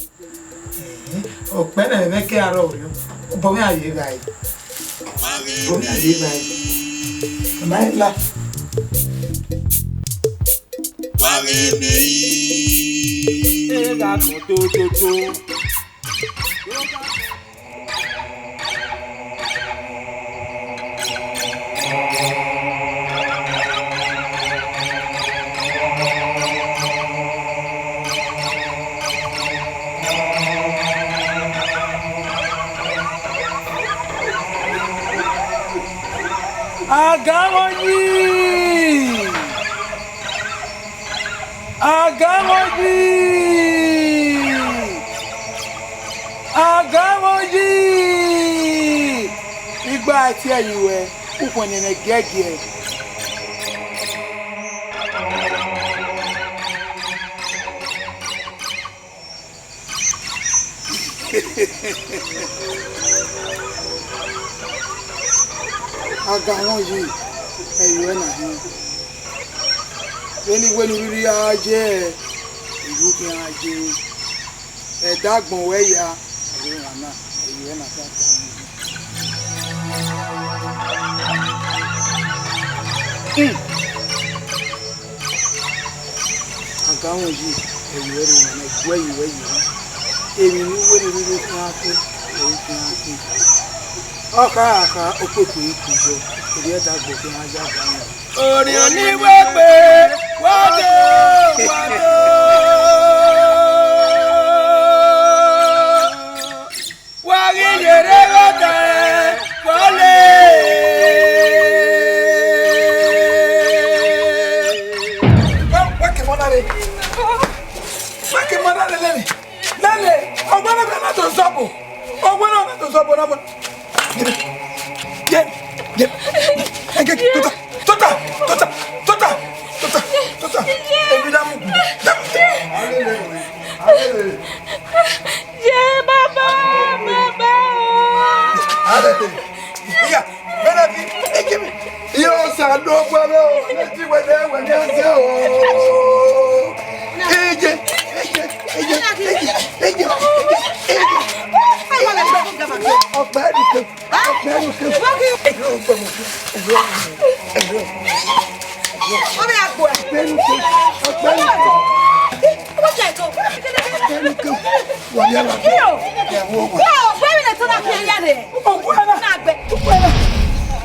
Okpẹ ne ẹmwẹ ke aro rẹ, obọ mwẹ a ye gha re. Obọ mwẹ a ye gha re. Ma la. Wa ghe me yi. Ega kọn toto. Aganmwọyi! Aganmwọyi! Aganmwọyi! Igba tie yi wẹ, ukhunmwu nene giẹgiẹ. Aganmwọyi, ẹ i ruẹ na hin. Vbene iwenu rhirhi a ye, iru khian ye. Ẹdẹ agbọn wẹ ya, ẹ i ruẹ na, ẹ i ruẹ na khian. Hmm. Aganmwọyi, ẹ i ruẹ na, ẹ i ruẹ, ẹ i ruẹ. Emwi ne uwẹ rhirhi khian khin, ẹ i khian khin. Ọ kha kha, okpokpo i ku yọ, erriọ ẹdẹ agbọn khian ya aganmwọyi. Orhiọn ni wẹ gbe, wa do, wa do. Wa ghi yerre gha da ẹn, wa le. Wa, wa ke mọ na re. Wa ke mọ na re lele. Lele, ọgbẹn na na to zọbo. Ọgbẹn na na to zọbo na. Ye, ye. Ege, tota, tota, tota, tota, tota, tota. Ebi da mu. Ye, baba, baba. Iya, bẹrẹ bi, ege mi. Iyo, sa do gbẹrẹ o, ne ti wẹ dẹ wẹ ni a se o. Ege, ege, ege, ege, ege, ege. Ọgbẹni ke, ọgbẹni ke. Ọgbẹni ke, ọgbẹni ke. Ọgbẹni ke. Wa ya la. Ọgbẹni ke.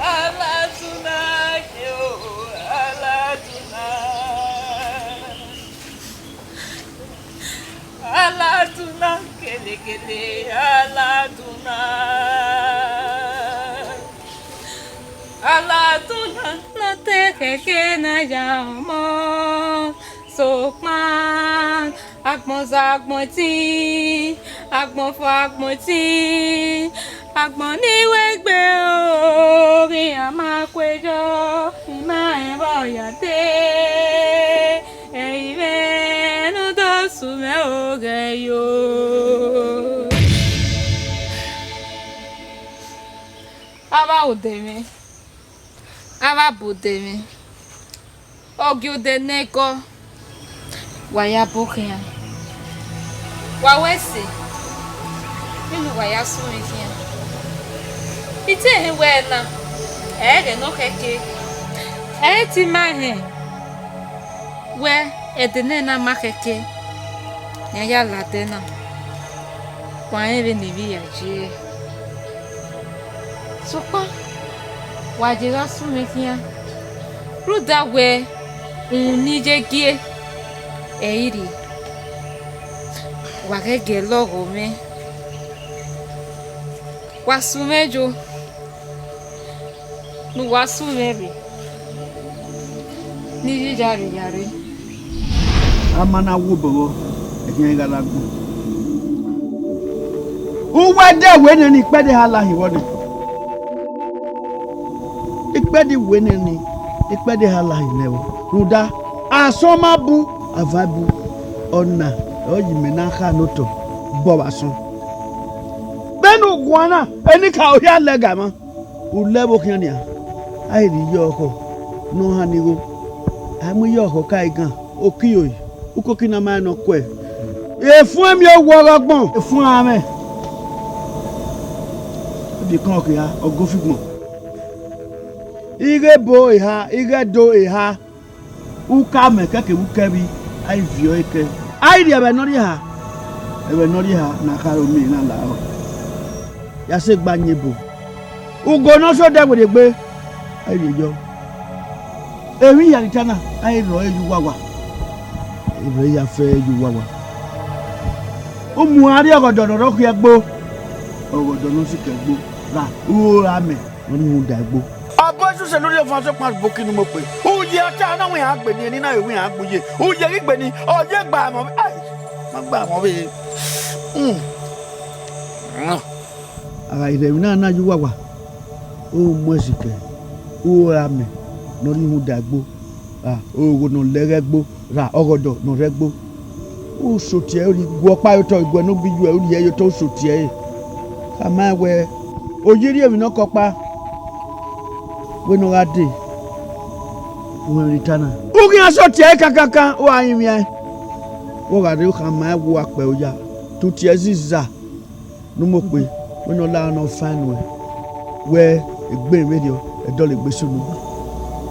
Alatuna ke o, alatuna. Alatuna kelekele, alatuna. Alatuna. Na te khẹke na ya ọmọ, sokpan agbọn za agbọn ẹtin, agbọn fo agbọn ẹtin, agbọn ni wẹ gbe o, ghi a ma kue yọ, I ma rẹn vbe ọ ya dee, ẹ i mwẹ ne u do sunu mwẹ oghẹ yo. Avbe odẹ mwẹ, avbe abodẹ mwẹ, ọ gie odẹ ne ẹgọ, wa ya bọ khian, wa wẹ ẹse vbene uwa ya sunu mwẹ khian. I te họn wẹ na, ẹ i re ẹghẹ ne ọ khẹke, ẹ i te ima họn wẹ ẹdẹ nẹ na ma khẹke, ne a ya la ẹdẹ na, wa rẹn vbene I vbe ya ye. Sokpan wa ye gha sunu mwẹ khian, rhunmwuda wẹ uhunmwu ne I ye gie, ẹ i rhie. Wa ghẹ gie lọghọ mwẹ, wa sunu mwẹ yo, ne uwa sunu mwẹ rre, ne I ya rre ya rre. A ma na wu obọ vbọ, ẹkhian gha la agbọn. Uwu ẹdẹ wẹ nene ikpẹdẹ ha la hin vbọ nẹ. Ikpẹdẹ wẹ nene, ikpẹdẹ ha la hin nẹ vbọ. Rhunmwuda, asọn ma bu, a van bu. Ọna ọ ye imẹ na kha ne otọ, bọ vbe asọn. Vbene u guan na, enikaro hia lẹga mwa. U lẹ vbe okhian nian, a i rhie iyọkhọ ne ọ han ni igho, a i mu iyọkhọ ka igan, okirioe, ukoki ne a ma rẹn ne ọ kuẹ. Efuẹn miẹn owa ọghe ọgbọn, efuẹn amwẹ. Ibikọn ọ khia, ọ gofie ugbọn. Ighe ebo eha, ighe ẹdo eha. Uka mẹ kẹkẹ vbe ukẹvbi, a i viọ ẹre kẹ. A i rhie ẹmwẹ ne ọ rhie eha, ẹmwẹ ne ọ rhie eha ne a kharo miẹn na lahọ. Ya sẹ egbe a yin ebo. Ugo ne ọ sẹ odẹ werriegbe, a i rhie yọ. Emwi hia ni ta na, a i rrọọ ẹre ye uwawa. Erriọ ya fẹ ẹre ye uwawa. Umu a rrie ọghọdọ ne ọ rhọkhiẹ ẹgbo, ọghọdọ ne ọ sikẹ ẹgbo, gha ru ora mẹ ne ọ rhie uhunmwu da ẹgbo. Abọ Jesu ne u rhie ọvan sokpan boki ne u mu okpe. U ye ọta na wẹ iran gbe ni, eni na wẹ iran gbe uye. U ye ghi gbe ni, ọ ye gba amọ vbe. Ai, ma gba amọ vbe. Hmm. A gha rhie emwi na na ye uwawa, u mu ẹn sikẹ, u ra amẹ ne ọ rhie uhunmwu da ẹgbo, ra ogho ne ọ lẹ ẹghẹ ẹgbo, ra ọghọdọ ne ọ rre ẹgbo. U sotiẹ ẹre, u rhie iguẹ ọkpa ye otọ, iguẹ ne u gbe iyuẹ, u rhie ẹre ye otọ, u sotiẹ ẹre. Khama rẹn wẹẹ, oyi rhie emwi ne ọ ke ọkpa, wẹ ne ọ gha dee, u mwẹ emwi ne I ta na. U khian sotiẹ ẹre kankankan, u gha rinmwian ẹn. Vbe ọ gha rre, u khama rẹn wẹẹ, u gha kpẹ oya, tutu ẹziza ne u mu okpe, wẹ ne ọ la ne ọ fan nuẹn, wẹ egbe vberriọ, ẹdọlegbe sunu.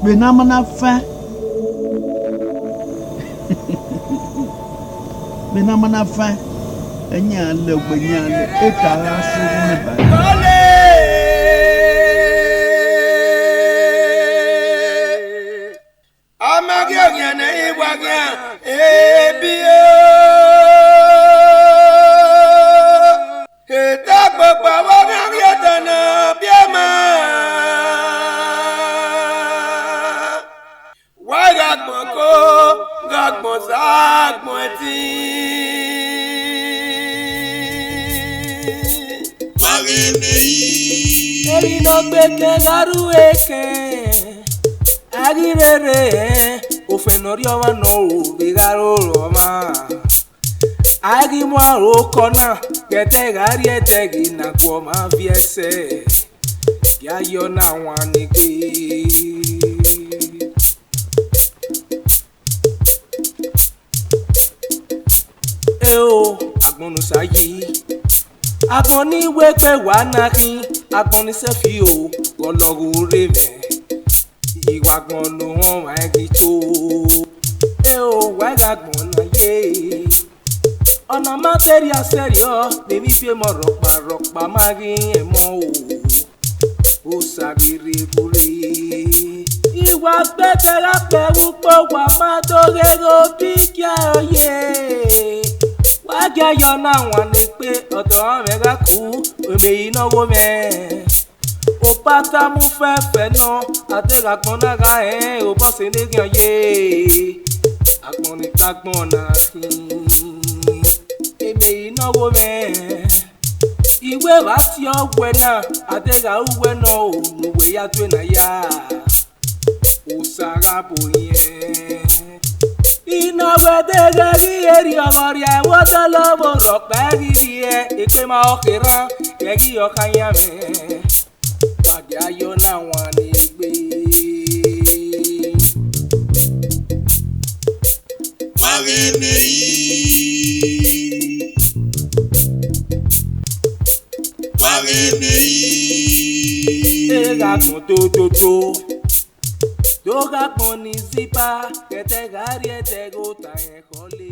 Vbe ne a ma na fan, vbe ne a ma na fan, ẹyin a lẹ, ogbe ẹyin a lẹ, eka gha sẹ orhu mwẹ ba. Ama ghi ọghian ne I wa ghian, ebi o. Eta kpokpo vbe ọ gha rhie ẹdẹ ne ọ biẹ ma. Wa gha gbọn ko, gha gbọn sa, gbọn ẹtin. Wa ghe mẹ yi. Emwi ne ọ gbe ke gha ru ekẹn. A ghi rherhe, ofẹn ne ọ rhie ọmwa nọ ro vbe gha ro ọmwa. A ghi mu aro kọ na, ghẹ ẹdẹ gha rrie ẹdẹ ghi na gu ọmwa viẹ sẹ, ya yọ na wan ne egbe. Eo, agbọn ne Osa yi, agbọn ni wegbe wa na khin, agbọn ni sẹfi o, ghe ọlọghe ore mwẹ, I wa agbọn ne ohọnmwa ẹn ghi to. Eo, wa gha agbọn na ye. Ọna ma te rhia sẹrriọ, ne emwi biẹ emọ rhọkpa rhọkpa ma ghi rẹn emọ o. Osa ghi rre vbe urhi. I wa gbe ẹdẹ gha kpẹ vbe ukpo, wa ma do ghe ghe obi gie oye. Wa gie ayọ na wan ne egbe, ọdọ mwẹ gha ku, emwi ne ọ wo mwẹ. Okpata mu fẹfẹ nọ, a deghẹ agbọn na gha rẹn, obọ sẹ ne eghian ye. Agbọn ni ta agbọn na khin, emwi ne ọ wo mwẹ. Iwe vbe a tie ọwẹ na, a deghẹ a ru uwẹ nọ o, ne uwẹ ya due na ya. Osa gha bo yẹn. I na wẹ deghẹ ghi erriọ vbe ọ rhia ẹvbo dọlọ vbe orhọkpa ghi rhie, egbe ma ọ kherhan, ghẹ ghi ọ kha yan mwẹ. Wa gie ayọ na wan ne egbe. Wa ghe mẹ yi. Wa ghe mẹ yi. E gha gbọn dododo. Do gha gbọn ni ziba, ghẹ ẹdẹ gha rrie ẹdẹ ghe ota rẹn khọle.